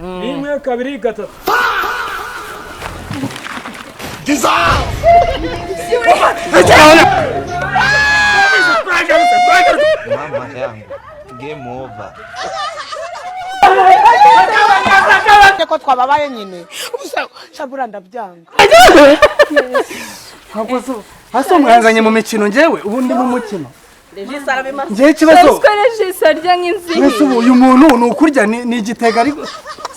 Rimwe, kabiri, gatatu. Mama yangu, game over. Ko twababaye nyine shabura ndabyanga. Hasi umwanzanye mu mikino njyewe ubu ndi mu mukino. Njyewe ikibazo Regis arya nk'inzihi. Mbese ubu uyu muntu ni ukurya ni igitega ariko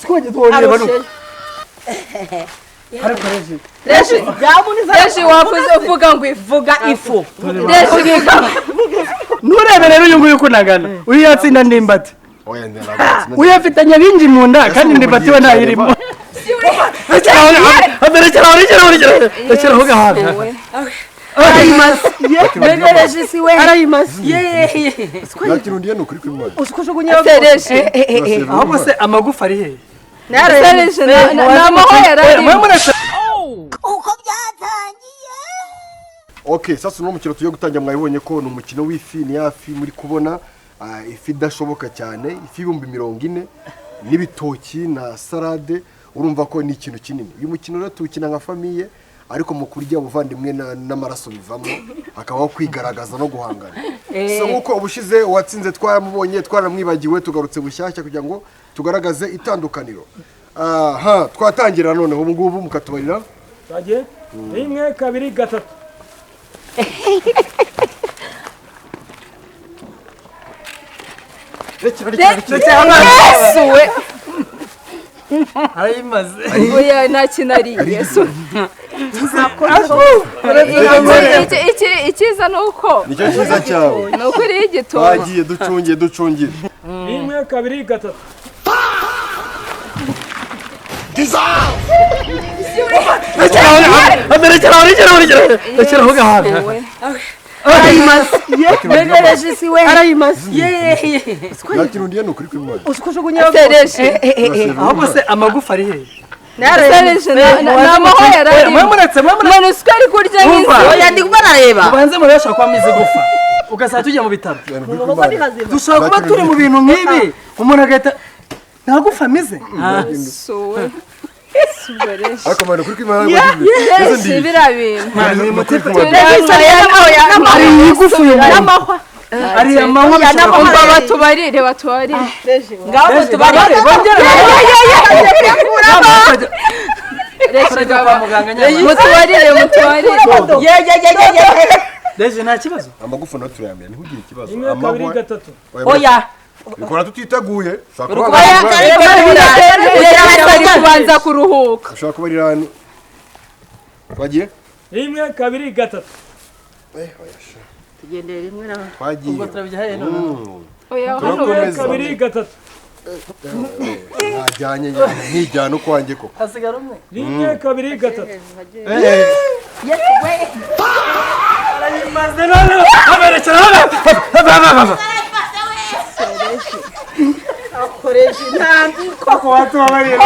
siko twongeye bano. Ariko Regis Regis wavuze uvuga ngo ivuga ifu. Regis nturebe rero uyu nguyu ukunagana uyu yatsinda ndimbati. Oya ntabwo. Uyu afitanye bingi mu nda kandi ndimbati we ntayirimo. Rekeraho gahaga. Nta kintu ndiye ni ukuri kw'Imana. Ahubwo se amagufa ari hehe? Regis ni amahwa yararimo. Uko byatangiye. Okay, sasa uno mukino tugiye gutangira mwabibonye ko ni umukino w'ifi, ni ya fi muri kubona, ifi idashoboka cyane, ifi 40,000 n'ibitoki na salade, urumva ko ni ikintu kinini. Uyu mukino rero tuwukina nka famille, ariko mu kurya ubuvandimwe n'amaraso bivamo, hakabaho kwigaragaza no guhangana. So nkuko ubushize uwatsinze twaramubonye, twaramwibagiwe, tugarutse bushyashya kugira ngo tugaragaze itandukaniro. Aha, twatangira noneho ubu ngubu mukatubarira. Twagiye? Rimwe, kabiri, gatatu. Yesu we. Arayimaze. Oya nta kintu ariye. Icyiza ni uko Nicyo cyiza cyawe. ni uko uriye igituba. Twagiye ducungiye ducungiye. Rimwe, kabiri, gatatu. Rekeraho gahaga. Nta kintu ndiye ni ukuri kw'Imana. Ahubwo se amagufa ari hehe? Regis ni amahwa yararimo. Mwe muretse Umuntu ari kurya nk'inzihi. Oya ndi kuba nareba. Ubanze murashaka kwa mizi gufa ugasanga tujya mu bitaro. Dushobora kuba turi mu bintu nk'ibi umuntu agahita nta gufa amize. Suwe. Ariko mwana kuri kw'Imana. Regis biriya bintu. Ari igufa uyu muntu. Ari amahwa bishobora Umva batubarire batubarire. Ngaho tubarire. Bongere. Mutubarire mutubarire. Reje nta kibazo. Amagufa nayo turayamenya ntugire ikibazo. Rimwe, kabiri, gatatu. Oya. Bikora tutiteguye. Bari kubanza kuruhuka. Ushobora kuba ari hano. Twagiye? Rimwe, kabiri, gatatu. Tugendere rimwe na Twagiye. Ubwo turabijya none. Oya hano Rimwe, kabiri, gatatu. Najyanye nkijyana ukwanjye koko. Hasigara umwe. Rimwe, kabiri, gatatu. Arayimaze none. Aberekera hano. Akoresha intambi koko watubabariye.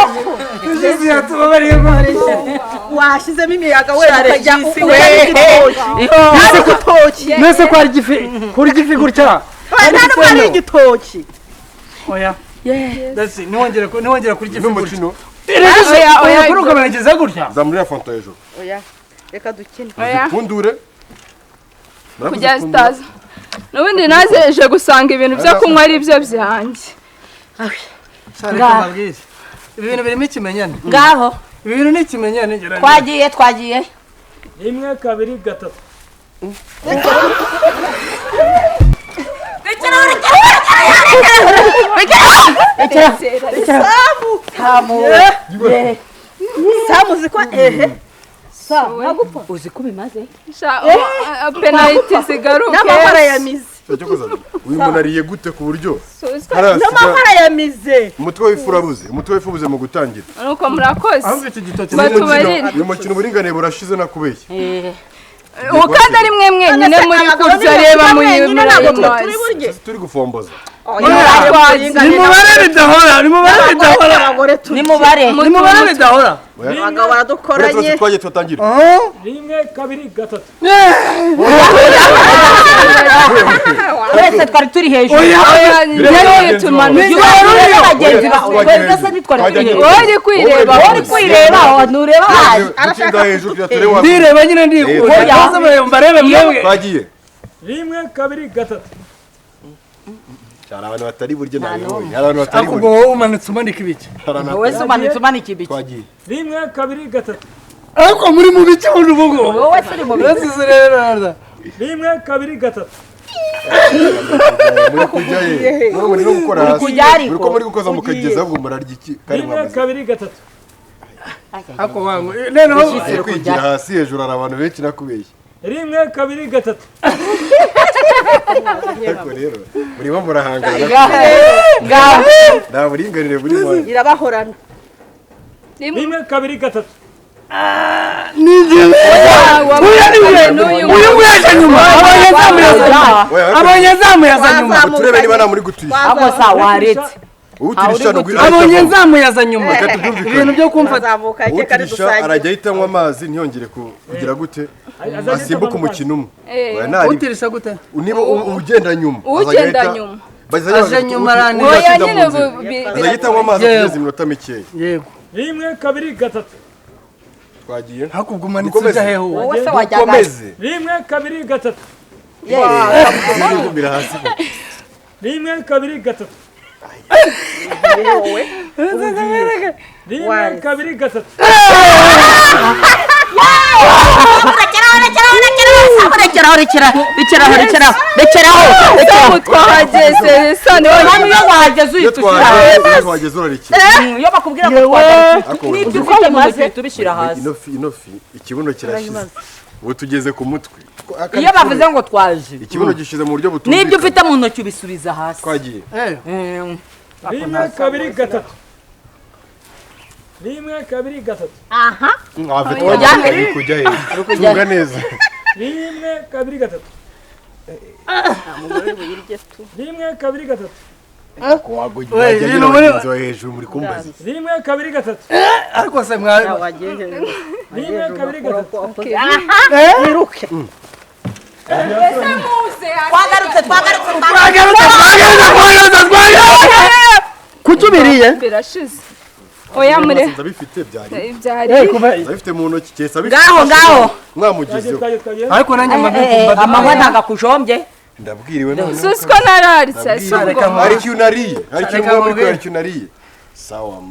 Regis yatubabariye rwose. Washyizemo imiyaga we ukajya igitoki. Mwese ko ari igifi kuri igifi gutya. Nta nubwo ari igitoki. Oya. Ndetse ntiwongere kurya ifi gutya. N'umukino. Oya oya. Kuri ukamerageza gutya. Zamurira fanta hejuru. Oya. Reka dukine. Oya. Pfundure. Kujya zitaza. N'ubundi nazeje gusanga ibintu byo kunywa ari byo byanjye. Ibi bintu birimo ikimenyane. Ngaho. Ibi bintu ni ikimenyane. Twagiye twagiye. Rimwe, kabiri, gatatu. Samu ziko ehe. Uzi ko bimaze? Penaliti zigaruke. N'amahoro yamize. Uyu muntu ariye gute ku buryo? N'amahoro yamize. Umutwe w'ifu urabuze, umutwe w'ifu ubuze mu gutangira. Nuko murakoze. Ahubwo iki gitoki batubarire. Uyu mukino uburinganiye burashize nakubeshye. Ubu kandi ari mwe mwenyine muri kurya reba muri ntabwo turi burye. Turi gufomboza. Nimubare bidahora, nimubare bidahora. Nimubare. Nimubare bidahora. Abagabo baradukoranye. Twagiye tutangira. 1 2 3. Twese twari turi hejuru. Oya, tumanuye. Bagenzi bawe twese ntitwari turi hejuru. Uri kwireba, uri kwireba, ntureba hasi. Arashaka hejuru tureba. Ndireba nyine ndikura. Mbarebe mwebwe. Twagiye. 1 2 3. Cyari abantu batari buryo nabibonye. Hari abantu batari buryo. Ahubwo wowe umanutse umanika ibiki. Wowe se umanutse umanika ibiki. Twagiye. 1 2 3. Ariko muri mu biki mu rubugo. Wowe se uri mu biki. 1 2 3. Muri kujya he? Muri no gukora hasi. Muri ko muri gukoza mukageza ahubwo murarya iki? 1 2 3. Ako wangu. Neno kwigira hasi hejuru hari abantu benshi nakubeshye. 1 2 3. Ariko rero murimo murahangana. Nta buringanire burimo. Irabahorana. 1 2 3. Uyu nguyaje nyuma. Abanyezamu yaza nyuma. Turebe niba nta muri gutisha. Abo sa waretse. Utirisha no gwira. Abanyezamu yaza nyuma. Ibintu byo kumfata. Utirisha arajya ahitanywa amazi ntiyongere kugira gute. Asimbuka umukino umwe. Utirisha gute? Niba ugenda nyuma. Ugenda nyuma. Aje nyuma arani. Oya nyine azajya ahitanywa amazi kugeza iminota mikeya. Yego. 1 2 3. Twagiye. Hakubwo umanitse ujya hehe wowe se wajyaga. Dukomeze. 1 2 3. Zirigumira hasi. 1 2 3. 1 2 3. Rekeraho. Twahageze sani hano iyo wahageze uhita ushyira hasi. Twahageze urarekera. Iyo bakubwira ko twahageze n'ibyo ufite mu ntoki uhita ubishyira hasi. Ino fi ikibuno kirashize. Ubu tugeze ku mutwe. Iyo bavuze ngo twaje. Ikibuno gishize mu buryo butumvikana. N'ibyo ufite mu ntoki ubisubiza hasi. Twagiye. 1 2 3. 1 2 3. Aha. Uri kujya he? Tunga neza. 1 2 3. 1 2 3. Wagira hejuru muri kumbaza. 1 2 3. Ariko se mwa 1 2 3. Wiruke. Twagarutse. Kuki ubiriye? Birashize. Oya mure. Ndabifite byari. Byari. Ndabifite mu ntoki cyesa bifite. Ngaho. Mwamugezeho. Ariko nanjye amahwa ntago akujombye. Ndabwiriwe none. Susiko nararitse subwo. Hari icyo unariye. Hari icyo muri hari icyo unariye. Sawa.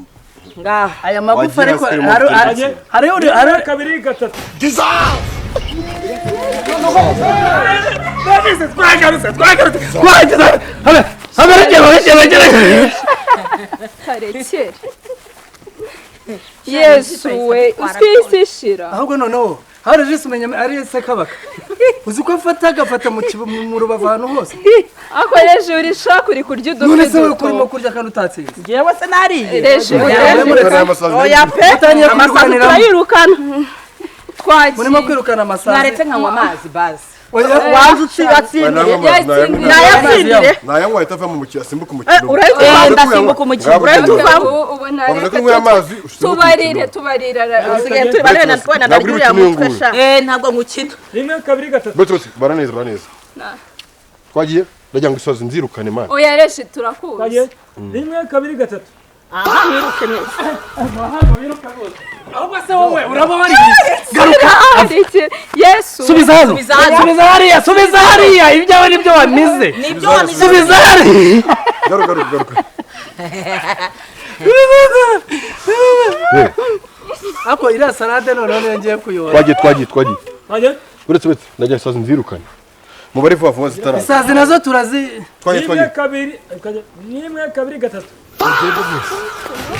Ngaho. Aya magufa ariko hari 1 2 3. Giza! Twagarutse. Karekere. Yesu we uswisi shira. Ahubwo noneho hari jisi umenya ari sekabaka. Uzi ko afata agafata mu rubavu ahantu hose. Akoresha uri shaka uri kurya udufi. None se urimo kurya kandi utatsinze. Ngewe se nariye. Oya pe. Amasazi turayirukana. Twagiye. Murimo kwirukana amasazi. Mwaretse nkanywa amazi bazi. Waje utsindire. Nayatsindire. Nayanywa ahita ava mu mukino asimbuka umukino. Ndasimbuka umukino. Bavuze ko unyweye amazi tubarire tubarire. Usigaye tubarire na twana naryo mutwe sha. Ntabwo ngukina. 1 2 3. Bose bara neza bara neza. Twagiye ndagira ngo isozi nzirukane man. Oya reshi turakuzi. 1 2 3. Aha wiruke neza. Ahubwo se wowe uraba wariye. Garuka. Yesu. Subiza hano. Subiza hariya, subiza hariya. Ibyawe nibyo wamize. Nibyo wamize. Subiza hariya. Garuka. Ako iriya salade noneho niyo ngiye kuyora. Twagiye. Uretse ndagira isozi nzirukane. Mubare vuba vuba zitaraza. Isazi nazo turazi. Twagiye. 1 2 1 2 3.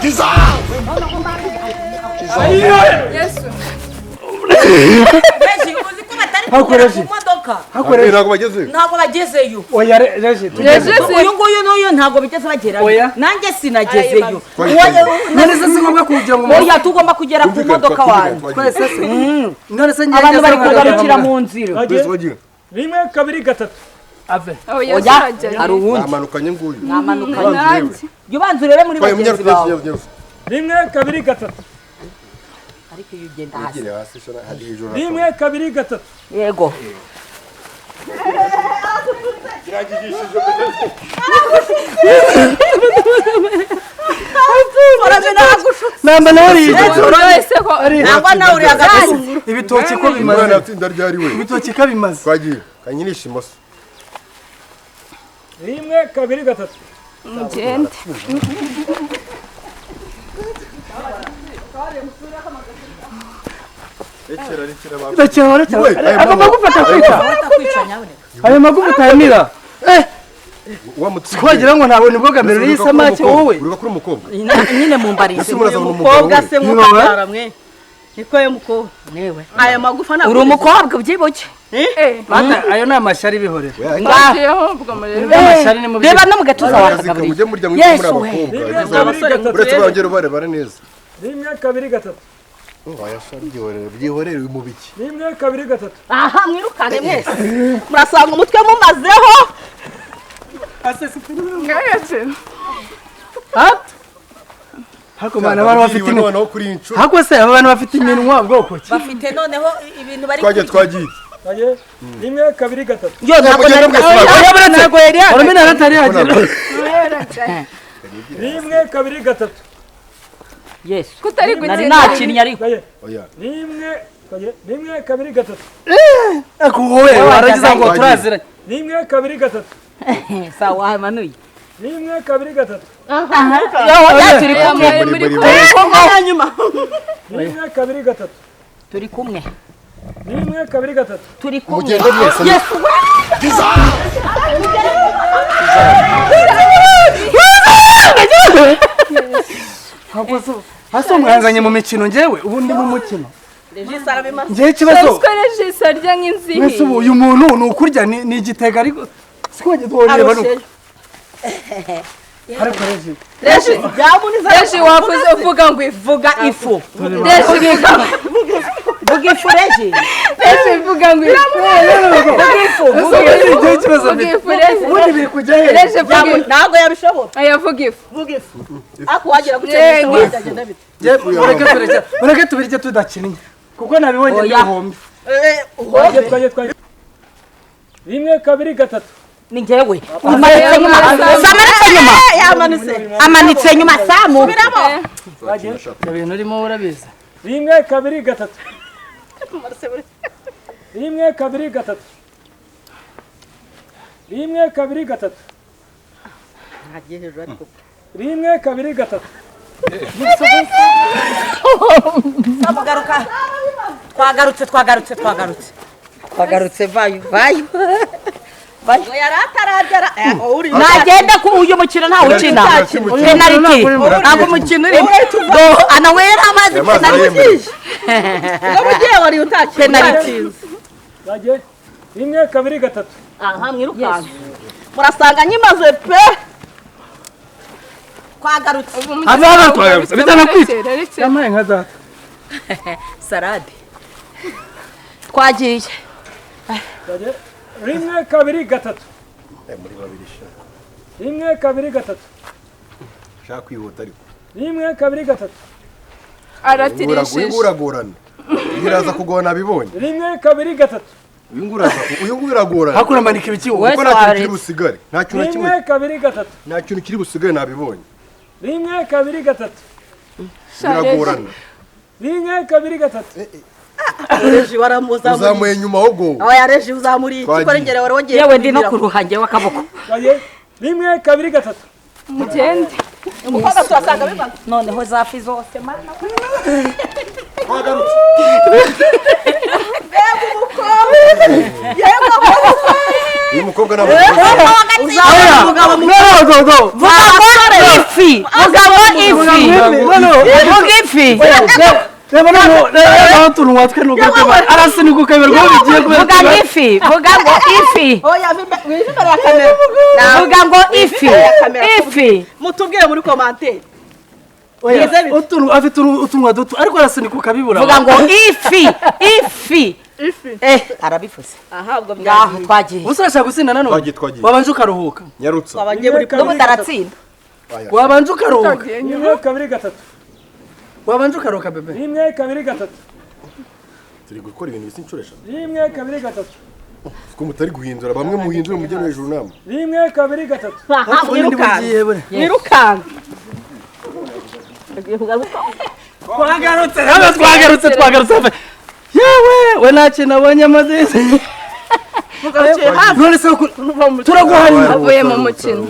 Giza! Yesu. Reji uzi ko batari kugera ku modoka. Ntabwo bagezeyo. Ntabwo bagezeyo. Oya Reji tugeze. Uyu nguyu n'uyu ntabwo bigeze bagerayo. Nanjye sinagezeyo. None se si ngombwa kugira ngo oya tugomba kugera ku modoka wanjye. Twese se. None se abantu bari kugarukira mu nzira. 1 2 3. Ave. Oya, Oya, sarajya. hari uwundi. Namanukanye nguyu. Namanukanye. Nanjye. Jya ubanza urebe muri Twaye bagenzi bawe. Rimwe kabiri gatatu. Ariko iyo ugenda hasi. Ugire hasi shara hari hejuru. Rimwe kabiri gatatu. Yego. Namba nawe ari Wese ko Nangwa nawe uri agatunguru. ibitoki ko Umwana bimaze. atsinda ryari we. Ibitoki ko bimaze. Twagiye. Kanyinisha imoso. Rimwe kabiri gatatu. mugende. Rekera rekera. Aya magufa atakwica. Aya magufa utayamira. Twagira ngo ntabwo nibwo bwa mbere uriye isamake wowe. Uribuka kuri umukobwa. Nyine mumbarize. Ese murazabona umugabo Umukobwa we. se mwukabyara mwe. Niko ye mukobwa. Newe. Aya magufa ntabwo. Uri umukobwa ubyibushye. Bata ayo ni amashyari bihorera. Mwagiyeho ubwo murebe. Amashyari ni mu Reba no mu gatuza Akazi mujye murya mwitwa muri Yesu we. abakobwa. Rimwe kabiri gatatu. Uretse bongera ubarebare neza. Rimwe kabiri gatatu. Wayasha byihorere byihorere mu biki. Rimwe kabiri gatatu. Aha mwirukane mwese. Murasanga umutwe mumazeho. Ngayatse. Hako mana abantu bafite iminwa. Noneho kuri inshuro. Hako se aba bantu bafite iminwa bwoko ki? Bafite noneho ibintu bari Twagiye twagiye. Twagiye. Rimwe kabiri gatatu. Yo ntabwo Mugende nari mwese bawe. ntabwo yari yahagaze. Urabona atari yagera. Rimwe kabiri gatatu. Yesu. Kutari Nari gutsinda. nakinnye ariko. Twagiye. Oya. Rimwe twagiye. Rimwe kabiri gatatu. Ako wowe waragize ngo turaziranye. Rimwe kabiri gatatu. Sawa amanuye. Rimwe kabiri gatatu. Yo turi kumwe. Muri Hanyuma. Rimwe kabiri gatatu. Turi kumwe. Rimwe kabiri gatatu. Turi kumwe. Mugende mwese. Yesu we. Hasi umwanzanye mu mikino njyewe ubu ndi mu mukino. Regis arabimaze. Njyewe ikibazo. Siko Regis arya nk'inzihi. Mwese ubu uyu muntu ni ukurya ni igitega ariko siko wagenda nuko. Ariko Regis. Regis Regis wakoze uvuga ngo ifu. Vuga ifu. Regis Vuga ifu Regis. Regis vuga ngo ifu. Vuga ifu. Vuga ifu. Njyewe ikibazo Vuga ifu Regis. Ubundi biri kujya he? Regis vuga ifu. Ntabwo yabishobora. Aya vuga ifu. Vuga ifu. Ako wagira gutya Yego. byagenda bite. Mureke tubirye tudakinnye. Kuko nabibonye bihombe. Twagiye twagiye twagiye. Rimwe kabiri gatatu. Ni njyewe. Amanitse nyuma. Amanitse nyuma. Yamanitse. Amanitse nyuma Samu. Ibyo bintu urimo urabizi. Rimwe kabiri gatatu. Rimwe kabiri gatatu. Rimwe kabiri gatatu. Rimwe kabiri gatatu. Samu garuka. Twagarutse twagarutse twagarutse. Twagarutse vayo vayo. Ngo yari ataragera. Uri. Nagenda ku uyu mukino ntawe ukina. Penalty. Ntabwo umukino urimo. Do anawera amazi penalty. Ngo mugiye wari utakina. Penalty. Twagiye. Rimwe kabiri gatatu. Aha mwirukanka. Murasanga nyimaze pe. Twagarutse. Abana twagarutse bitanakwica. Yamaye nka data. Salade. Twagiye. Twagiye. Rimwe kabiri gatatu. Muri babiri sha. Rimwe kabiri gatatu. Shaka kwihuta ariko. Rimwe kabiri gatatu. Aratirishije. Uragorana. Iraza kugona bibonye. Rimwe kabiri gatatu. Uyu nguraza uyu nguragorana. Hakuna manika ibiki wowe. Kuko nta kintu kiri busigare. Nta kintu na kimwe. Rimwe kabiri gatatu. Nta kintu kiri busigare nabibonye. Rimwe kabiri gatatu. Biragorana. Rimwe kabiri gatatu. Reji waramuzamuye. Uzamuye nyuma ahubwo. Oya Reji uzamuriye iki ko ngere wari wongeye. Yewe ndi no kuruha njyewe akaboko. Twagiye. Rimwe kabiri gatatu. Mugende. Umukobwa turasanga bimaze. Noneho za fi zose mana. Twagarutse. Mbega umukobwa. Yego Uyu mukobwa ntabwo uzabona umugabo No go go. Vuga ifi. Vuga ifi. Vuga ifi. Reba noneho reba utuntu twe nuko arasunika ukaberwa aho bigiye kubera. Vuga ifi. Vuga ngo ifi. Oya wive imbere ya kamera. Vuga ngo ifi. Ifi. Mutubwire muri commentaire. Oya utuntu afite utunwa duto ariko arasunika ukabibura. Vuga ngo ifi. Ifi. Ifi. Arabivuze. Aha ubwo ngaho twagiye. Usashaka gutsinda nanone. Twagiye. Wabanje ukaruhuka. Nyarutsa. Twabagiye muri n'ubu ndaratsinda. Wabanje ukaruhuka. 1 2 3. Wabanje ukaruhuka bebe. 1 2 3. Turi gukora ibintu bisa inshuro eshatu. 1 2 3. Ko mutari guhindura bamwe muhindura mujye no hejuru namwe. 1 2 3. Mwirukanka. Twagarutse. Yewe we ntacyo nabonye amazi. None se turaguhanye avuye mu mukino.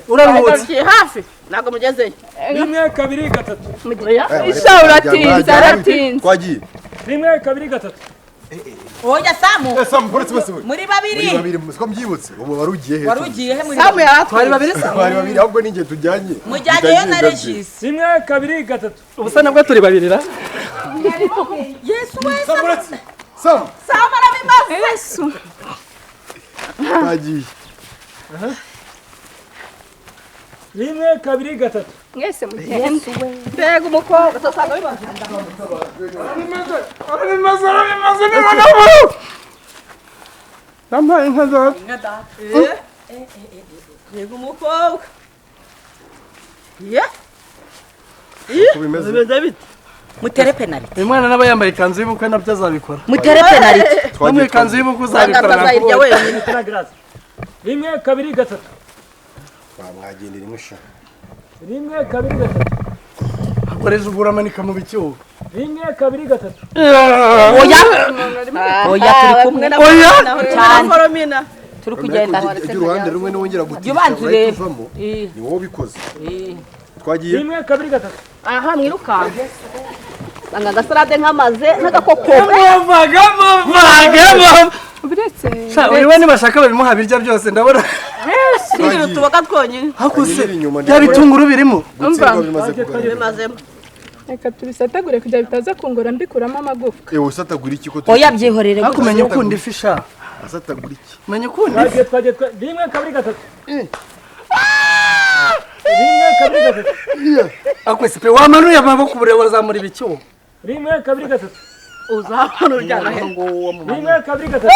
Uraruhutse. Hafi ntabwo mugezeyo. 1 2 3. Isha uratinze aratinze. Twagiye. 1 2 3. Oya Samu. Samu buretse bose. Muri babiri. Muri babiri siko mbyibutse. Ubu warugiye he? Warugiye he muri Samu yaratwaye. Twari babiri Samu. Twari babiri ahubwo ninjye tujyanye. Mujyanyeyo na Regis. 1 2 3. Ubusa nabwo turi babiri ra. Yesu we Samu buretse. Samu. Samu arabimaze. Yesu. Twagiye. 1 2 3. Mwese mugende. Mbega umukobwa usanga bimaze. Arabimaze. Nampaye inka data. Mbega umukobwa. Ye. Uko bimeze bite? Mutere penalty. Uyu mwana naba yambaye ikanzu y'ubukwe nabyo azabikora. Mutere penalty. Yambaye ikanzu y'ubukwe uzabikora. Azayirya wenyine. 1 2 3. Mwagendera imwe sha. 1 2 3. Akoresha uburamanika mu bicyuho. 1 2 3. Oya. Oya turi kumwe. Oya. Cyane. Turi kugenda. Uruhande rumwe niwongera gutinda. Uruvamo. Ni wowe ubikoze. Twagiye. 1 2 3. Aha mwirukanka. Sanga agasalade nk'amaze n'agakoko. Muvaga. Uretse. Sha uri we nibashaka babimuha birya byose ndabona. Turi tuboga twonyine. Hakuse. Bya bitunguru birimo. Umva. Bimazemo. Reka tubisatagure kugira bitaza kungora mbikuramo amagufwa. Usatagura iki ko Oya byihorere. Hakumenya ukunda ifi sha. Asatagura iki? Menya ukunda ifi. Twagiye 1 2 3. 1 2 3. Akwese pe wamanuye amaboko uburebure zamura ibicyuho. 1 2 3. Uzabona uryana he? 1 2 3.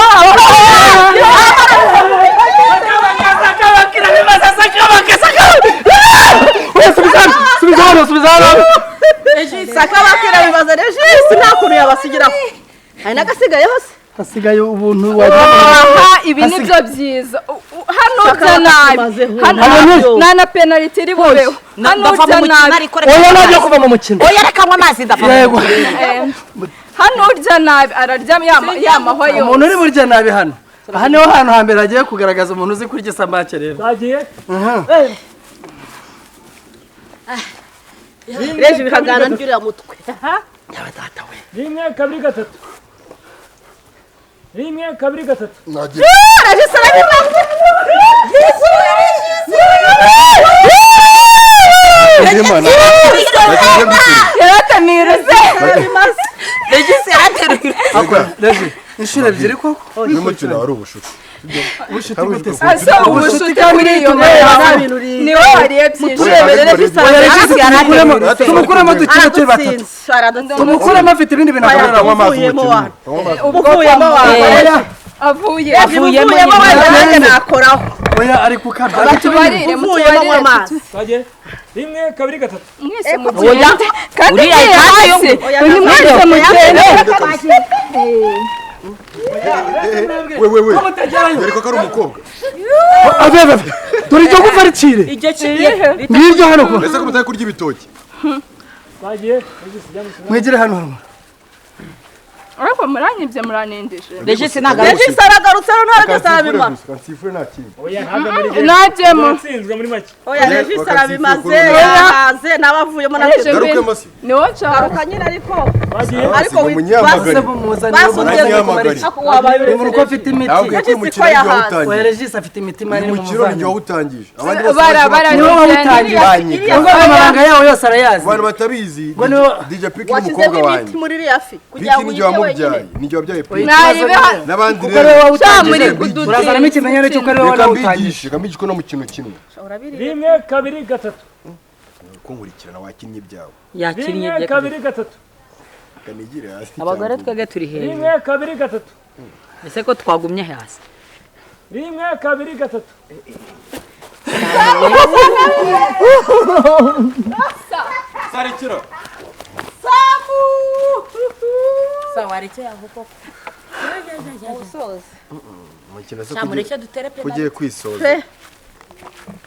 Subiza. Sakabakira bibaza Regis nta kuntu yabasigiraho. Hari n'agasigayeho se. Hasigaye ubuntu wagira. Aha ibi ni byo byiza. Hano urya nabi. Hano nta na penalty iri bubeho. Hano urya nabi. Oya nabyo kuva mu mukino. Oya reka nywa amazi ndava. Yego. Hano urya nabi ararya ya mahwa yose. Umuntu uri burya nabi hano. Aha niho hantu hambere agiye kugaragaza umuntu uzi kurya isamake rero. Twagiye. Reje bihagana ndyurira mutwe. Yaba data we. 1 2 3. 1 2 3. Nagiye. Regis arabimaze. Yaratamira se. Regis yarateruye. Reje inshuro ebyiri koko. Uyu mukino wari ubushuti. Ubushuti gute se? Asa ubushuti kuri iyo ni wowe wariye byinshi. Tumukuremo dukine turi batatu. Tumukuremo afite ibindi bintu akorera. Uvuyemo wawe. Avuye. Avuyemo wawe nakoraho. Oya ari kukabya. Tubarire Uvuyemo amazi. Twagiye. 1 2 3. Mwese mugende. Kandi Uriya hasi. Uyu mwese mugende. We. Dore ko ari umukobwa. Ave. Dore iryo gufa ricire. Iryo kiriye. Ngiryo hano ko. Ese ko mutari kurya ibitoki? Twagiye. Regis jya mu kintu. Mwegere hano. Ariko muranyibye muranindije. Regis ntabwo Regis aragarutse noneho Regis arabimara. Kansifure nta kintu. Oya ntabwo muri Najyemo. Natsinzwe muri make. Oya Regis arabimaze yahaze n'abavuyemo natwe. Garukemo se. Ni wowe nshaka. Garuka nyine ariko. Twagiye. Ariko Munyamagari. basubye wabaye Umuntu ko afite imiti. Ntabwo Regis umukino ko ni yahaze. Oya wawutangije. Regis afite imitima Uyu nini mu mukino ni muvandimwe. wawutangije. Abandi bose Bara Ni wowe wawutangije. banyiga. Ngo amabanga yawo yose arayazi. Abantu batabizi Ngo niwe DJ Pick ni Washyizemo umukobwa imiti wanjye. muri iriya fi kugira Pick ngo ni jye uyirye wamubyaye. wenyine. Ni jye wabyaye Pick. Naribe hano. N'abandi Kuko ariwe rero. wawutangije. Muri Urazanamo ikimenyane cy'uko ariwe Reka wawutangije. mbigishe, reka mbigishe ko no mukino kimwe. 1 2 3. Kunkurikirana wakinnye ibyawe. Yakinnye 1 2 3. Kanigire hasi. Abagore twebwe turi hejuru. 1 2 3. Ese ko twagumye hasi. 1 2 3. Sarikiro. Samu. Sawa rekeye aho koko. Musoze. Umukino se mureke dutere penalty. Kugiye kwisoza.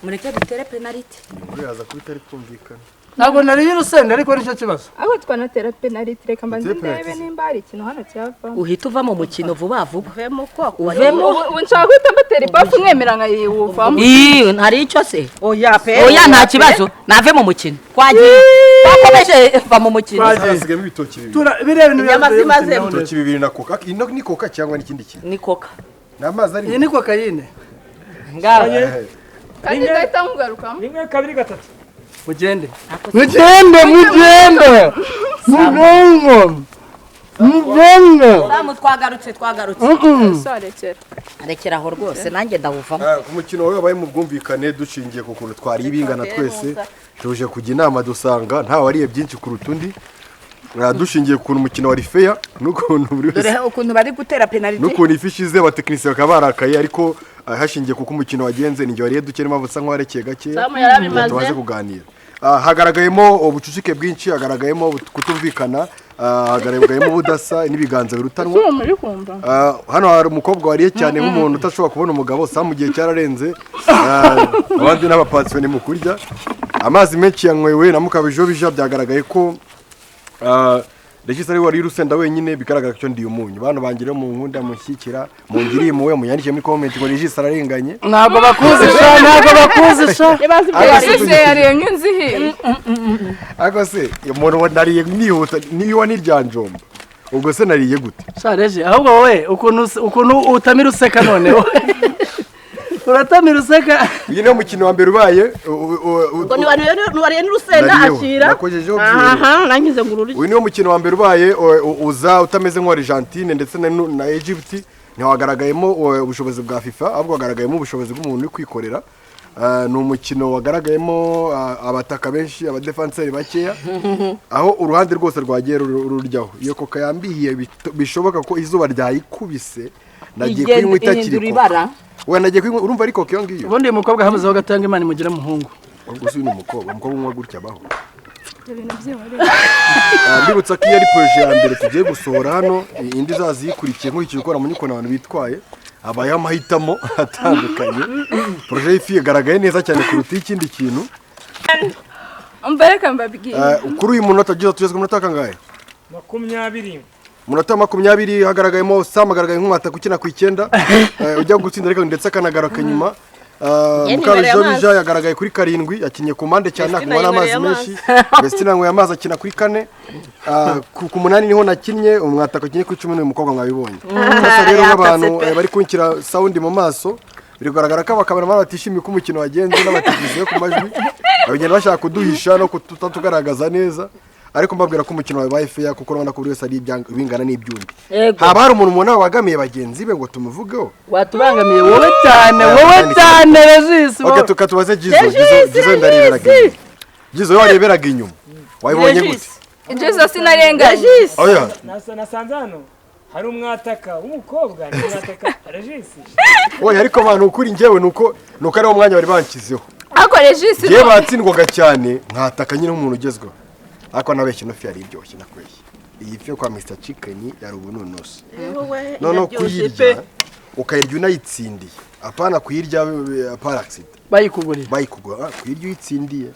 Mureke dutere penalty. Uraza kubitari kumvikana. Ntabwo nariye urusenda ariko nicyo kibazo. Aho twanatera penalty reka mbanze ndebe nimba hari ikintu hano cyava. Uhita uva mu mukino vuba vuba. Uvemo koko. Uvemo. Ubu nshaka guhita mbatera ipafu mwemera nkayiwuvamo. Ii, hari icyo se? Oya pe. Oya nta kibazo. Nave mu mukino. Twagiye. Twakomeje va mu mukino. Hasigayemo ibitoki bibiri. Biriya bintu Inyama zimazemo. Ibitoki bibiri na koka. Ino ni koka cyangwa n'ikindi kintu? Ni koka. Ni amazi ari. Iyi ni kokayine. Ngaho. Kandi ndahita nkugarukamo. 1 2 3. Mugende. Mugende, mugende. Mugende. Mugende. Samu twagarutse twagarutse. Sarekera. Rekera aho rwose nanjye ndawuvamo. Ku mukino wabaye mu bwumvikane dushingiye ku kuntu twari ibingana twese tuje kujya inama dusanga nta wariye byinshi kuruta undi. Dushingiye ku mukino wa fair n'ukuntu buri wese dore ukuntu bari gutera penalty n'ukuntu ifishi ze abatekinisiye bakaba barakaye ariko hashingiye kuko umukino wagenze ni wariye duke niyo mpamvu nk'uwarekeye gake tubaze kuganira. Hagaragayemo ubucucike bwinshi, hagaragayemo kutumvikana, hagaragayemo ubudasa n'ibiganza birutanwa. Hano hari umukobwa wariye cyane nk'umuntu utashobora kubona umugabo, Samu gihe cyararenze, abandi n'abapansiyoni mu kurya. Amazi menshi yanywewe na Mukabijobija byagaragaye ko Regis ari wari urusenda wenyine, bigaragara ko ndi umunyu. Bano bangire mu nkunda mushyikira, mungiriye muwe muyandikiye muri comment ngo Regis ararenganye. Ntabwo bakuzi sha, ntabwo bakuzi sha. Regis yariye nk'inzihi. Ariko se umuntu nariye nihuta niyo niryanjomba. Ubwo se nariye gute? Sha Regis, ahubwo wowe ukuntu utamira useka noneho. Uratamira useka. Uyu niwo mukino wa mbere ubaye ngo ni n'urusenda ashira. Aha nangize ngo ururi. Uyu niwo mukino wa mbere ubaye uza utameze nka Argentine ndetse na Egypt, ntiwagaragayemo ubushobozi bwa FIFA ahubwo wagaragayemo ubushobozi bw'umuntu uri kwikorera. Ni umukino wagaragayemo abataka benshi, abadefanseri bakeya, aho uruhande rwose rwagiye rururyaho. Iyo koka yambihiye bishoboka ko izuba ryayikubise nagiye kuyinywa itakiri koka. We nagiye kuyinywa urumva ariko kiyo ngiyo. Ubundi uyu mukobwa hamuzeho gatanga Imana imugira muhungu. Ubwo si uyu mukobwa, umukobwa unywa gutya abaho. Mbibutsa ko iyo ari projet ya mbere tugiye gusohora hano, indi izaziyikurikiye nkurikije uko namenye ukuntu abantu bitwaye, habayeho amahitamo atandukanye. Projet y'ifi igaragaye neza cyane kuruta ikindi kintu. Mbareka mbabwiye. Kuri uyu munota tugeze ku munota kangahe? 20. Munota 20 hagaragayemo Sam agaragaye nk'umwataka ukina ku 9 ujya gutsinda ariko ndetse akanagaruka inyuma. Mukabijobija yagaragaye kuri 7 yakinye ku mpande cyane akunywa n'amazi menshi. Vestina yanyweye amazi akina kuri 4. Ku 8 niho nakinnye, umwataka akinye kuri 10 n'uyu mukobwa mwabibonye. Sasa rero nk'abantu bari kunkira sound mu maso birigaragara ko abakameramani batishimiye ko umukino wagenze n'abatekinisiye ku majwi bagenda bashaka kuduhisha no kutatugaragaza neza. Ariko mbabwira ko umukino wabaye fair kuko urabona ko buri wese ari ibingana n'ibyundi. Haba hari umuntu mubona wabagamiye bagenzi be ngo tumuvugeho? Watubangamiye wowe cyane, wowe cyane Regis. Okay, tukatubaze Jizo, Jizo ndareberaga. Jizo wareberaga inyuma. Wayibonye gute? Jizo sinarenganye. Oya. Nasanze hano hari umwataka w'umukobwa ni umwataka Regis. Oya ariko abantu ukuri njyewe nuko ari wo mwanya bari bankizeho. Ariko Regis ngiye batsindwaga cyane nkataka nyine nk'umuntu ugezweho. Ariko nabeshye no fi yari iryoshye nakweshye. Iyi fi yo kwa Mr Chicken yari ubunonoso. Noneho kuyirya ukayirya unayitsindiye. Apana kuyirya par accident. Bayikugurira. Bayikugura kuyirya uyitsindiye.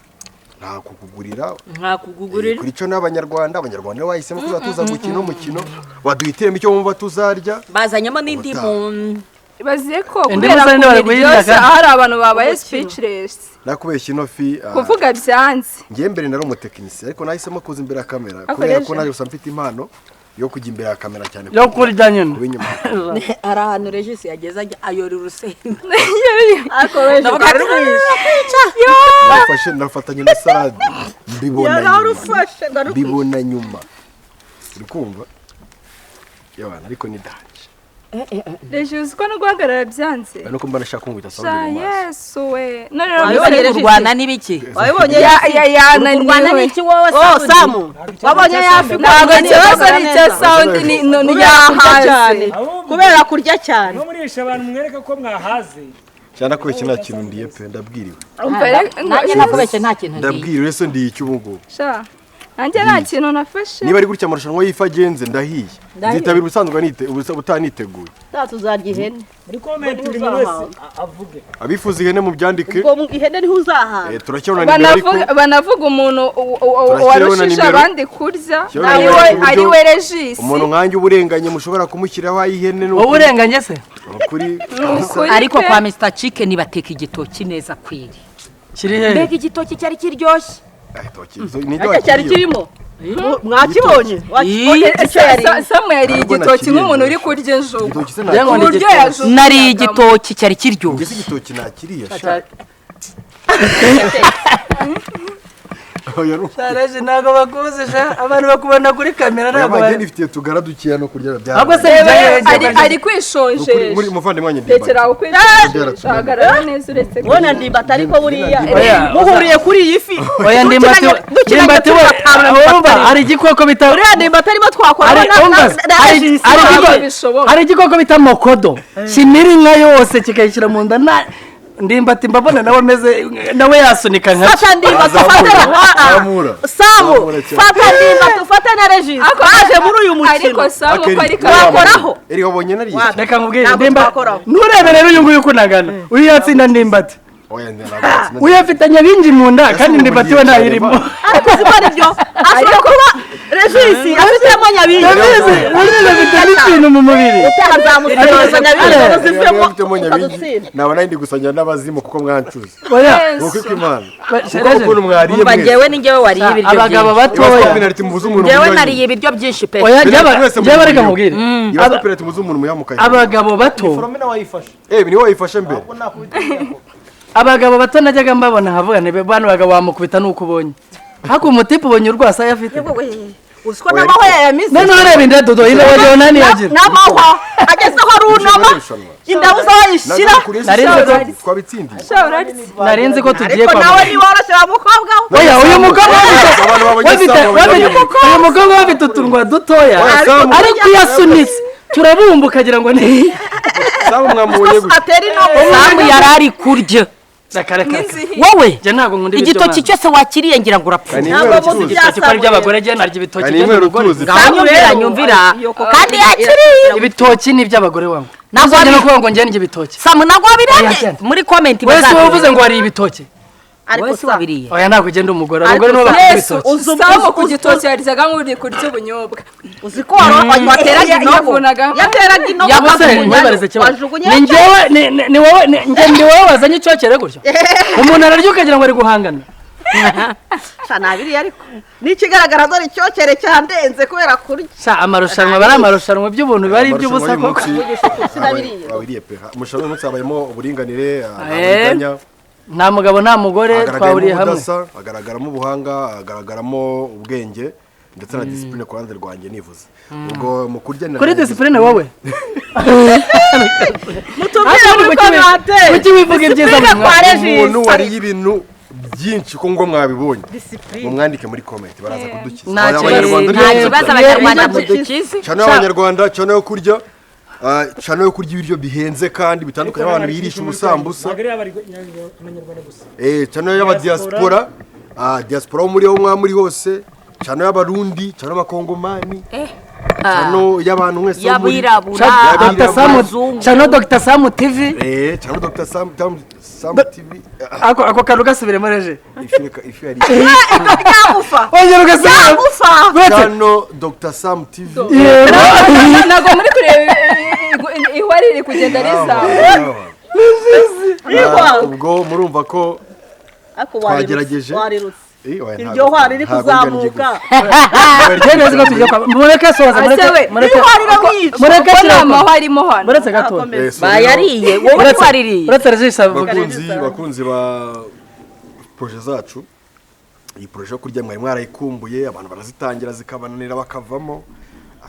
Nta kukugurira. Nta kukugurira. Kuri cyo n'abanyarwanda, abanyarwanda bahisemo kuza tuza gukina umukino baduhitiremo icyo bumva tuzarya. Bazanyemo n'indimu. Baziye ko kubera ko byose hari abantu babaye speechless. Nakubeshye ino fi kuvuga byanze. Ngiye mbere nari umutekinisiye ariko nahisemo kuza imbere ya kamera kubera ko naje gusa mfite impano yo kujya imbere ya kamera cyane. Yo kurya nyine. Ari ahantu Regis yageze ayora urusenda. Nafashe nafatanye na salade mbibona. Mbibona nyuma. Uri kumva? Yabana ariko ni danje. Reji uzi ko no guhagarara byanze. Nuko mbana shaka kungwita sound mu maso. Yesu we. None rero kurwana n'ibiki? Wabibonye kurwana n'iki wowe Samu? Wabonye yafi ntabwo ikibazo ari icya sound ni none yahaze. Kubera kurya cyane. No murisha abantu mwereka ko mwahaze. Cyane ko iki nta kintu ndiye pe ndabwiriwe. Nanjye nakubeshye nta kintu ndiye. Ndabwiriwe se ndiye iki ubu ngubu. Sha. Nanjye nta kintu nafashe. Niba ari gutya amarushanwa y'ifi agenze ndahiye. Nzitabira ubusanzwe nite utaniteguye. Tuzarya ihene. Muri comment buri muntu wese avuge. Abifuza ihene mu byandike. Ubwo ihene niho uzahaha. Turacyabona nimero ariko. Banavuga umuntu warushije abandi kurya ari we Regis. Umuntu nkanjye uburenganye mushobora kumushyiraho ayihene n'uko. Uburenganye se? Kuri ariko kwa Mr Chicken bateka igitoki neza kwiri. Kiri he? Mbega igitoki cyari kiryoshye. Cyari kirimo mwakibonye Samu yariye igitoki nk'umuntu uri kurya injugu. Nariye igitoki cyari kiryoshye. Ngese igitoki nakiriye sha. Reji ntabwo bakuzi sha abantu bakubona kuri kamera ntabwo bari nifitiye tugara dukiya no kurya bya. Ahubwo se ari kwishonjesha. Muri muvandimwe wanjye ndimba. Rekera aho kwishonjesha. Hagarara neza uretse ubona ndimba ariko buriya muhuriye kuri iyi fi. Oya ndimbati we urumva hari igikoko bita uriya ndimbati arimo twakora hari igikoko bita mokodo kimira inka yose kikayishyira mu nda na ndimbati mbabona nawe ameze nawe yasunika nka fata ndimbati ufate Samu fata ndimbati ufate na Regis baje muri uyu mukino ariko Samu ko ari wakoraho eri wabonye nariye reka nkubwire ndimbati nturebe rero uyu nguyu ukunagana uyu yatsinda ndimbati uyu afitanye binji mu nda kandi ndimbati we ntayirimo ariko uzi ko ari byo ashobora kuba Regis afitemo nyabingi Regis afite n'ikintu mu mubiri utazamusiza nyabingi zivemo ukadutsinda naba nari ndi gusangira n'abazimu kuko mwancuze nuko iko Imana kuko ukuntu mwariye mwese njyewe ni njyewe wariye ibiryo byinshi abagabo batoya njyewe nariye ibiryo byinshi pe oya njyewe reka nkubwire ibaze penalty muzi umuntu muyamukaye abagabo bato Foromina wayifashe ni wowe wayifashe mbere abagabo bato najyaga mbabona havuga ni bano bagabo wamukubita nuko ubonye hako umutipe ubonye urwasaya afite uziko n'amahwa yayamize none ureba inda dodo inda wagira nani yagira n'amahwa ageze aho arunama inda uza wayishyira twabitsindiye narinzi ko tugiye kwa nawe ni woroshye wa mukobwa we oya uyu mukobwa uyu mukobwa afite utunwa dutoya ariko iyo asunitse turabumba ukagira ngo ni Samu mwamubonye gutya Samu yarari kurya wowe igitoki cyose wakiriye ngira ngo urapfuye ntabwo muzi ibitoki ko ari iby'abagore njye narya ibitoki by'abagore nyumvira nyumvira kandi yakiriye ibitoki ni iby'abagore wangu ntabwo wajya no kuvuga ngo njye ndya ibitoki Samu ntabwo wabirabye muri komenti wese uvuze ngo wariye ibitoki ariko si wabiriye oya ntabwo ugenda umugore abagore nibo bakunda ibitoki Samu ku gitoki yaryaga nk'uri kurya ubunyobwa uzi ko wateraga inogo yateraga inogo yabuze nkwibarize ikibazo ni njyewe ni wowe ni wowe wazanye icyokere gutyo umuntu ararya ukagira ngo ari guhangana sha nabiriye ariko n'ikigaragara dore icyokere cyandenze kubera kurya sha amarushanwa aba ari amarushanwa by'ubuntu biba ari iby'ubusa koko wabiriye pe amarushanwa y'umunsi habayemo uburinganire uburiganya nta mugabo nta mugore twahuriye hamwe hagaragaramo ubuhanga hagaragaramo ubwenge ndetse na disipurine ku ruhande rwanjye nivuze ubwo mu kurya kuri disipurine wowe mutubwire muri komante kuki wivuga ibyiza mu mwanya umuntu wariye ibintu byinshi ko ngo mwabibonye mumwandike muri komenti baraza kudukiza nta kibazo abanyarwanda mudukize cyane abanyarwanda cyane yo kurya cyane yo kurya ibiryo bihenze kandi bitandukanye abantu birisha ubusambusa cyane y'abadiaspora diaspora wo muri aho mwamuri hose cyane y'abarundi cyane y'abakongomani cyane y'abantu mwese y'abirabura cyane Dr Sam TV cyane Dr Sam TV ako kantu gasubiremo reje ifi yari yagufa ongera ugasubira cyane Dr Sam TV ntabwo muri kureba ihwa riri kugenda rizamuka ubwo murumva ko twagerageje iryo hwari riri kuzamuka neza ko tugiye kwa mureke soza mureke mureke mureke amahwa arimo hano muretse gato bayariye wowe waririye uretse regis bakunzi ba projet zacu iyi projet yo kurya mwari mwarayikumbuye abantu barazitangira zikabananira bakavamo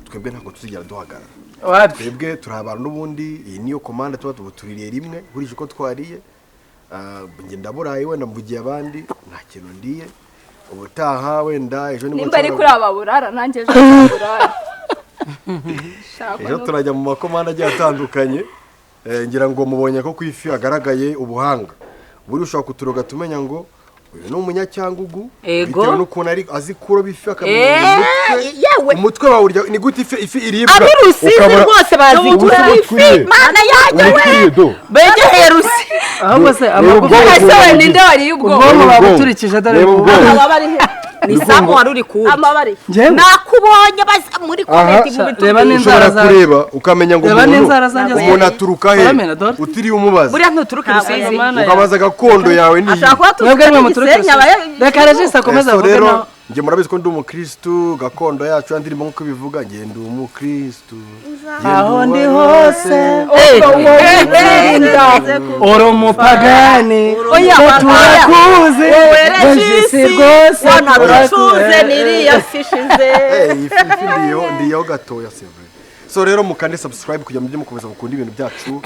twebwe ntabwo tuzigera duhagarara Wapi? Twebwe turi abantu n'ubundi, iyi niyo komande tuba tubuririye rimwe, nkurije uko twariye. Njye ndaburaye wenda mvugiye abandi, nta kintu ndiye. Ubutaha wenda ejo nibwo nimba ari kuri aba burara, nanjye ejo burara. Ejo turajya mu makomande agiye atandukanye. Ngira ngo mubonye ko ku ifi hagaragaye ubuhanga. Buri ushobora kuturoga tumenya ngo uyu ni umunyacyangugu, bitewe n'ukuntu ari azi kuroba ifi akamenya umutwe. Umutwe wawe urya ni gute ifi iribwa? Ab'i Rusizi rwose bazi kuroba ifi, mana yanjye we, begeye Rusizi. Ahubwo se amagufa ese we ninde wariye ubwonko? Ubwonko babuturikije dore ni Samu wari uri kuwurya. Nakubonye muri komenti mu bitubwira. Reba n'inzara zawe. Kureba ukamenya ngo umuntu aturuka he utiriye umubaza. Buriya ntuturuka Rusizi. Ukabaza gakondo yawe ni. Mwebwe nimwe muturuka Rusizi. Reka Regis akomeze avuge nawe. Njye murabizi ko ndi umukristu, gakondo yacu yandirimo nkuko bivuga, njye ndi umukristu. Aho ndi hose uri umupagani, turakuzi Regis rwose turakuze niriya fishize. Ifi ndiyo gatoya c'est vrai. So rero mukande subscribe kugira mujye mukomeza gukunda ibintu byacu.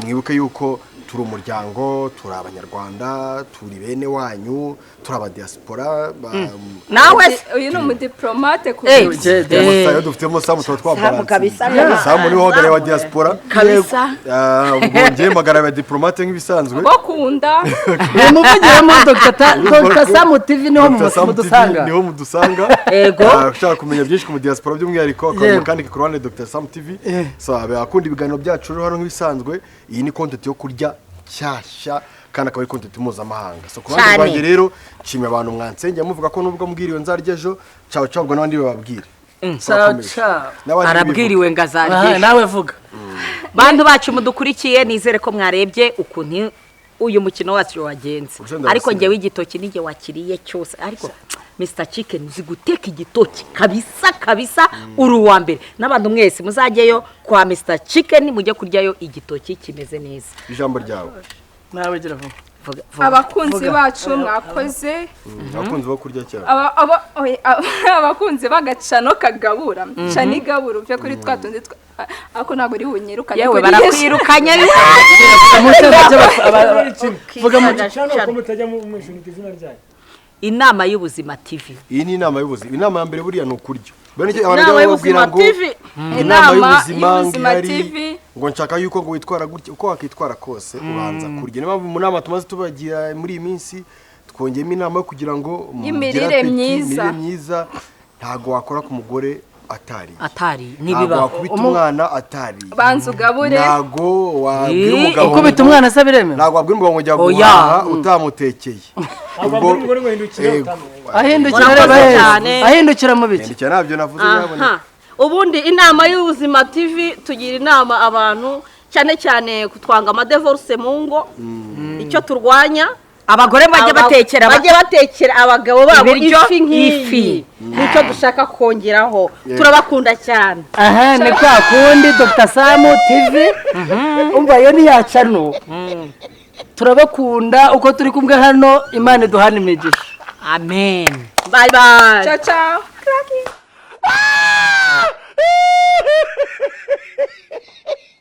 Mwibuke yuko turi umuryango, turi abanyarwanda, turi bene wanyu, turi aba diaspora. Nawe uyu ni umudiplomate ku byo dufitemo Samu tuba twabaranse. Samu niwe uhagarariye wa diaspora kabisa. Ubwo njye mpagarariye wa diplomate nk'ibisanzwe. Bakunda muvugiremo Dr Samu TV niho mudusanga. Niho mudusanga. Yego. Ushaka kumenya byinshi ku diaspora by'umwihariko akaba kandi ku ruhande Dr Samu TV. So abakunda ibiganiro byacu rero hano nk'ibisanzwe, iyi ni content yo kurya cyashya kandi akaba ari content mpuzamahanga. So ku ruhande rwanjye rero nshimiye abantu mwansengera muvuga ko nubwo mbwiriwe nzarya ejo, ciao ciao, ubwo n'abandi bababwire. Ciao ciao. Arabwiriwe ngo azarye. Nawe vuga. Bantu bacu mudukurikiye, nizere ko mwarebye ukuntu uyu mukino wacu wagenze. Ariko njyewe igitoki nijye wakiriye cyose, ariko Mr Chicken uzi guteka igitoki kabisa kabisa, uri uwa mbere. N'abantu mwese muzajyeyo kwa Mr Chicken mujye kuryayo igitoki kimeze neza. Ijambo ryawe nawe gira vuba. Abakunzi bacu mwakoze, abakunzi bo kurya cyane, abakunzi bagacano kagabura cana igabura uve kuri twa tundi ako ntabwo uri bunyirukane. Yewe barakwirukanye. Vuga mu gicano ko mutajya mwishunika izina ryanyu. Inama y'ubuzima TV. Iyi ni inama y'ubuzima. Inama ya mbere buriya ni ukurya. Inama y'ubuzima TV. Inama y'ubuzima TV. Ngo nshaka yuko ngo witwara gutya, uko wakitwara kose ubanza kurya. Niyo mpamvu mu nama tumaze tubagira muri iyi minsi twongeyemo inama yo kugira ngo imirire myiza. Ntago wakora ku mugore atari. Atari nibiba. Wakubita umwana atari. Banza ugabure. Ntago wabwira umugabo. Ukubita umwana se biremewe. Ntago wabwira umugabo ngo jya guhaha utamutekeye. Ahindukira mu biki? Nabyo navuze nyabona. Ubundi inama y'ubuzima TV tugira inama abantu cyane cyane kutwanga amadivorce mu ngo, icyo turwanya abagore bajye batekera, bajye batekera abagabo babo ifi nk'ifi, nicyo dushaka kongeraho. Turabakunda cyane. Aha ni kwa kundi Dr Samu TV umva yo ni yacano. Turabakunda uko turi kumwe hano, Imana iduhane imigisha. Amen. Bye bye. Ciao ciao.